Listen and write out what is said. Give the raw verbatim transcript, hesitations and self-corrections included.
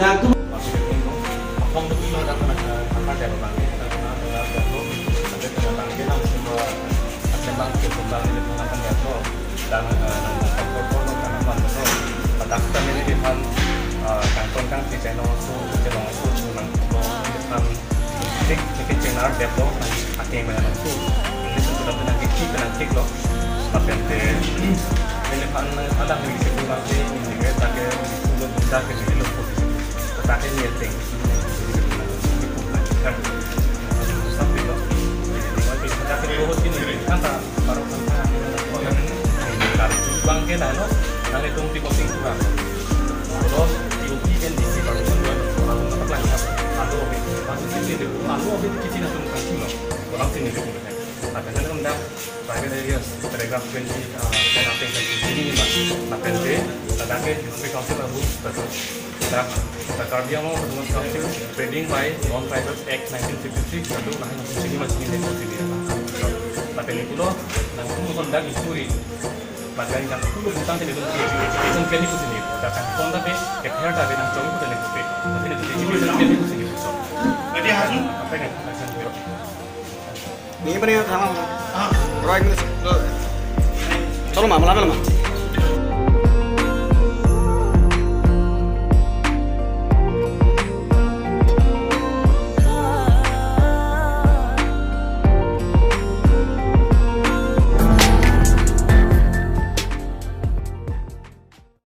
Nangtum. Masih ada yang ngomong, apa untuk itu ada pernah, eh, apa ada orang yang pernah, eh, ada tuh, ada pernah bangke langsung ke, ada bangke kembang ini pernah kan ya tuh, dan, eh, dan kompor pun kan apa tuh, pada kita ini di depan, eh, kangton kan di channel su, channel su, su nang, di depan, tik, tik channel dia tuh, nang akhirnya mana tuh, ini sudah pernah kita pernah tik loh, tapi nanti, ini depan, ada yang bisa tuh nanti, ini kita ke, ini tuh, kita ke, ini loh, kita ke, ini ting. Bangke dah lo, nanglitum di posting kurang. Kalau di upi kan di si baru semua, kalau tempat lagi apa? Atau oke, masih sini dulu, atau oke, di sini langsung kasih lo. Orang sini dulu. Ada kan rendang, private areas, paragraph twenty, uh, ten apa yang tadi ini, Mas. Nah, P N P, ada ke district council baru, betul. Dak, dak Karbi Anglong Autonomous Council, trading by Non-Tribals Act nineteen fifty-six, lalu nah, ini masih ini, ini. Tapi ini pulo, nangtum nonton dak history. Bahkan yang pulo bintang tadi itu, education plan itu sini. Dak kan konta pe, keper tapi nang cowok itu tadi itu pe. Tapi ini education plan itu sini. Jadi harus apa kan? Ini apa nih, thanam? Ah. Roy, ini. Chalo ma, malam, malam.